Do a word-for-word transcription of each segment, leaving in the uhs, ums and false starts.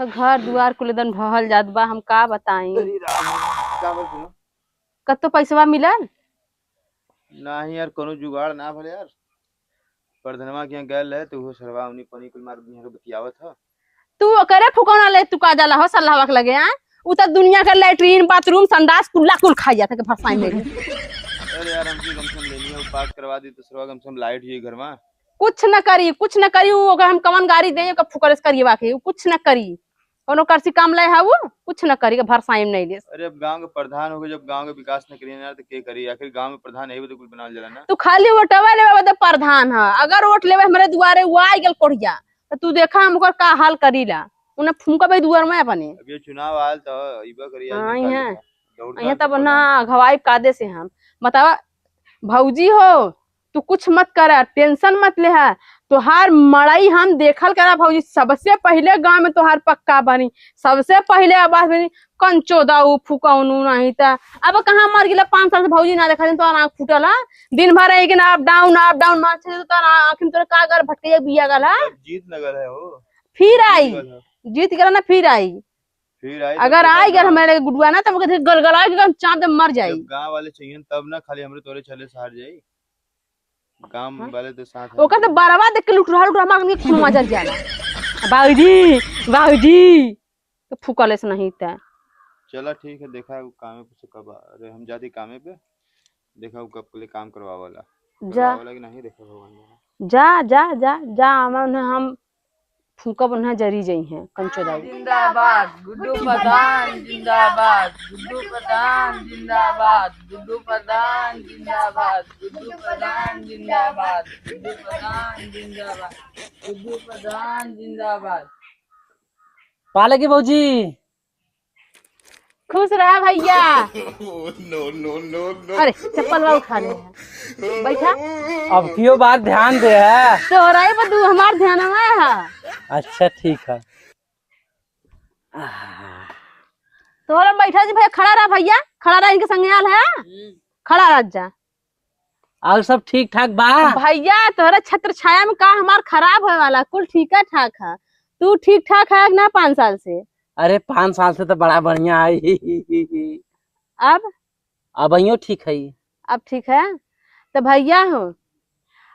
तो घर दुआर कुल एकदम ढहल जात बा, हम का बताई। अरे राम, का बोल सुनो? कत्तो पैसवा मिलल? नाही यार, कोनो जुगाड़ ना भले यार। प्रधनवा के यहाँ गैल रहे, तो वो सरवा उन्हीं पनी कुल मार यहाँ के बतियावत ह। तू ओकरे फुकौना ले, तू का जाला हो सल्लाहवा के लगे, आ? उ त दुनिया के लैट्रिन, बाथरूम, संडास, कुल्ला कुल खाई जात है के भरसाई में। अरे यार, हमसे कम से कम लेनी है, वो पास करवा दी तो सरवा कम से कम लाइट ये घर में। कुछ न करी, कुछ न करी, उ ओकर हम कवन गाड़ी दे, ओकर फुकरे से करिए बाकी, उ कुछ न करी। कोनो करसी काम ले है उ, कुछ न करी, के भरसाई में नहीं लेस। अरे, अब गांव के प्रधान हो गए, जब गांव के विकास न करिए ना, तो के करी? आखिर गांव में प्रधान यही बदे कुल बनावल जाला ना। तू खाली वोटवा लेवे बदे प्रधान ह, अगर वोट लेवे हमरे दुआरे उ आई गल कोढ़िया, तो तू देखा हम ओकर का हाल करीला। उन्हें फूंकबे दुआर में अपने। अब ये चुनाव आल तो इबा करी, हाँ, आदमी का यहाँ। लेखा। दौड़ यहाँ दौड़ तब के ना प्रधान। अगवाई कादे से हम। बतावा, भौजी हो, तू कुछ मत करा, टेंशन मत लेहा। तोहार मड़ई हम देखल करा भौजी, सबसे पहिले गांव में तोहार पक्का बनी, सबसे पहिले आवास बनी। कंचो दाऊ फुकौनू नहीं त अब कहाँ मर गेला, पाँच साल से भौजी ना देखा, तोहार आँख फूटल है। दिन भर एक ना अप डाउन, अप डाउन मार छे, तोहार आँख में तोरा का गल भटकैया बिया गल है। अब जीत न गल है हो। फिर आई, जीत गल है। जीत गल ना, फिर आई। फिर आई तो अगर देखा आई गल ना। हमारे गुडुआ ना, तो ओके गलगला के एकदम चाप दे मर जाई। जब गांव वाले चाहिए तब ना, खाली हमरे तोरे चले से हार जाई। गांव हाँ? वाले तो साथ ओकर तो हैं। बरवा देख के लुटुरहा लुटुरहा मार के खून माजर जाला। बाबूजी, बाबूजी, तो फुकले से नहीं त। चला ठीक है, देखा वो कामे पे से कब आ-, अरे हम जाती कामे पे, देखा वो कब के लिए काम करवावाला। जा। करवावाला कि नहीं, देखा भगवान जाने। जा, जा, जा, जा, हम उन्हें, हम फूंकब उन्हें जरी जइहें, कंचो दाऊ। जिंदाबाद, गुड्डू प्रधान जिंदाबाद, गुड्डू प्रधान जिंदाबाद, गुड्डू प्रधान जिंदाबाद, गुड्डू प्रधान जिंदाबाद, गुड्डू प्रधान जिंदाबाद, गुड्डू प्रधान जिंदाबाद। पालकी भौजी, खुश रहा भैया। No, no, no, no। अरे, चप्पल बा उठा ले। बैठा। अब कियो बात ध्यान दे है। तोहरा ही पर तू हमार ध्यान में है। अच्छा, ठीक है। तोहरा बैठा जी भैया, खड़ा रहा भैया, खड़ा रहा, इनके संगे आल है। हम्म। खड़ा रह जा। और सब ठीक ठाक बा? भैया, तोहरे छत्र छाया में का हमार खराब होए वाला, कुल ठीके ठाक है। तू ठीक ठाक है कि ना पाँच साल से? अरे, पाँच साल से तो बड़ा बढ़िया है। अब? अब यूं ठीक है। अब ठीक है? तो भैया हो,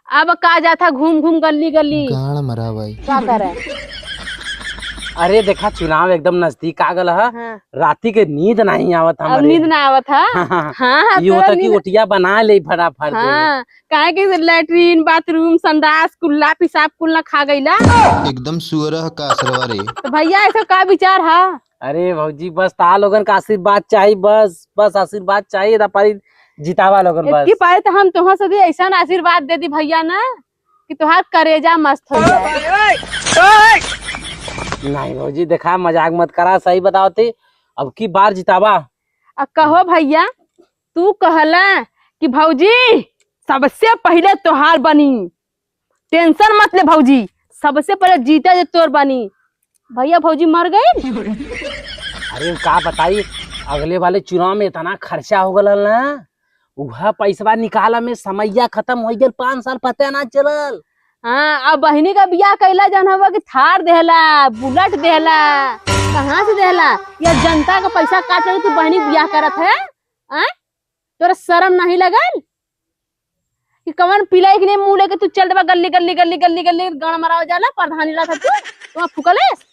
अब का जाता घूम घूम गली गली? गाड़ मरा भाई। का करे? अरे देखा, चुनाव एकदम नजदीक आ गल है। हाँ। राती के नींद नहीं आवत अब हमरे। नींद ना आवत है? हाँ, हाँ, ये तोरा होता कि नींद ओटिया बना ले फटाफट से। हाँ, काहे कि लैट्रिन, बाथरूम, संडास, कुल्ला, पेशाब, कुल्ला खा गईला। एकदम सुअर ह का सरवा रे। तो भैया, ऐसा का विचार है? अरे भौजी, बस ता लोगन का आशीर्वाद चाही, बस, बस आशीर्वाद चाही, इतना पारी जितावा लोगन बस। इतनी पारी तो हम तुहाँ से भी ऐसा आशीर्वाद दे दी भैया ना, कि तोहार करेजा मस्त हो जाए। नहीं भौजी, देखा, मजाक मत करा, सही बताओ ती, अब की बार जितावा। आ कहो भैया, तू कहला कि भौजी, सबसे पहिले तोहार बनी, टेंशन मत ले भौजी, सबसे पहिले जीते जे तोर बनी। भैया, भौजी मर गई। अरे, का बताई, अगले वाले चुनाव में इतना खर्चा हो गल ना, उहा पैसवा निकाला में समैया खत्म हो गल, पाँच साल पता ना चलल। हाँ, अब बहिनी का बियाह कैला जन हवा कि थार देहला, बुलेट देहला, कहाँ से देहला? या जनता का पैसा काट के तू बहिनी बियाह करत है? हाँ? तोरा शर्म नहीं लगल कि कवन पिलाई के मुंह लेके तू चल देबा गली, गली, गली, गली, गली, गाड़ मराव जाला, प्रधानी ला था तू, तू फुकलेस।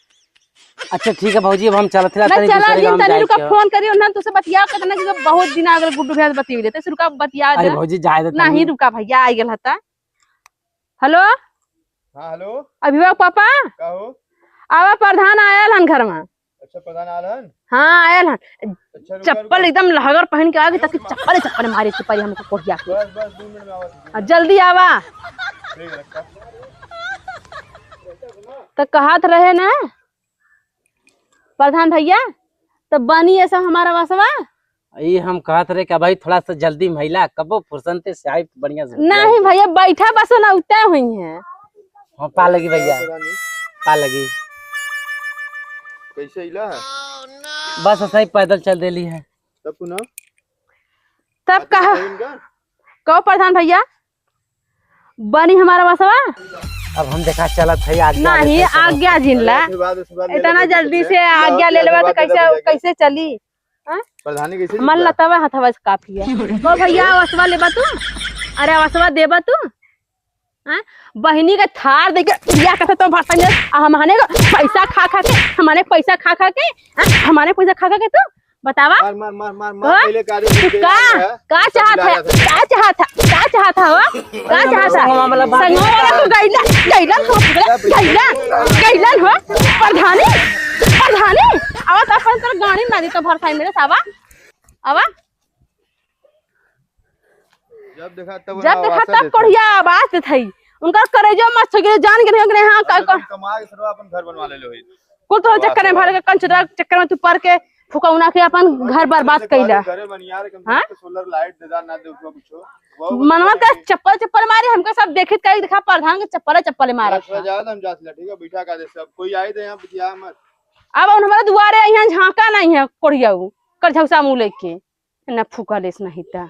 अच्छा, ठीक है भौजी, अब हम चलत ही नहीं, तनी चला दूसरे जिन गाँव तनी जाए रुका, के। फोन करी, उन्हें तुझसे बतिया के तना कि बहुत दिन आ गए गुड्डू भैया से बतिया लेते, रुका बतिया अरे दे। भौजी, जाए दे नहीं, तनी। रुका भैया, आ गल हता। हेलो। हाँ, हेलो। अभिभावक पापा। का हो? आवा, प्रधान आयल हन घर में। अच्छा, प्रधान आयल हन? हाँ, आयल हन। अच्छा, रुका, चप्पल रुका। एकदम लहगर पहन के आ गई, ताकि चप्पल, चप्पल मारे के पड़ी हमको कोढ़िया के। बस, बस, दो मिनट में आवा। आ, जल्दी आवा। ठीक है, रखा। तो कहत रहे ना प्रधान भैया, तो बनी ये सब हमारा बसवा। ये हम कहत रहे कि भाई थोड़ा सा जल्दी महिला, कबो फुर्सते से आई तो बढ़िया से नहीं भैया, बैठा बस ना उतरे हुई है। हाँ, पा लगी भैया, पा लगी। कैसे इला है? बस ऐसे ही पैदल चल देली है। तब पुनः? तब कहा, कहो प्रधान भैया, बनी हमारा बसवा। अब हम देखा चलत है आज्ञा नहीं, लेते चलत। आज्ञा जिन ला। अरे आशीर्वाद, आशीर्वाद ले इतना लेते जल्दी चलते। से आज्ञा ले लेबा तो आशीर्वाद कैसे, ले लेते। कैसे चली? हाँ? प्रधानी कैसे मन जीतबा? लतवा हथवा से काफी है। ओ भैया, आवासवा लेबा तू? अरे आवासवा देबा तू? हाँ? बहिनी के थार देके बियाह करते तो भरसा नहीं, आ हमने का पैसा खा खा के, हमने पैसा खा खा के, हाँ? हमने पैसा खा खा के तू बतावा। मार, मार, मार, मार, मार, हाँ? पहले का रे, तू पहले का, का है? का सब चाहत है? का चाहत है? का चाहत है हो? का चाहत है? संगवा वाला बात संगवा वाला तू गइला, गइला हो, गइला, गइला हो। प्रधानी, प्रधानी, आवा तो अपन तोर गाड़ी ना दी तो भरसाई मेरे सावा। आवा। जब देखा तब जब देखा तब कोढ़िया आवाज देत हई। उनका करेजो मस्त हो गए, जान के नहीं, हाँ, अरे का, तुम कमा के सरवा अपन घर बनवा ले लो ही। कुल तो चक्कर में भर के, कंचुदा चक्कर में तू पड़ के, फुकौना के अपन घर बर्बाद कइला। घरे बनिया रे, कम से कम हाँ? सोलर लाइट दे दा, ना दे उठवा कुछो। मनवा के चप्पल चप्पल मारी, हमके सब देखित करी, देखा प्रधान के चप्पल चप्पल मारत थोड़ा है। ज्यादा हम जात ला, ठीक है, बैठा का दे सब। कोई आई दे यहाँ बतिया मत। अब उन हमारे दुआरे यहाँ झांका नहीं है, कोढ़िया उ, कर झौसा मुँह लेके, ना फूका लेस नहीं ता।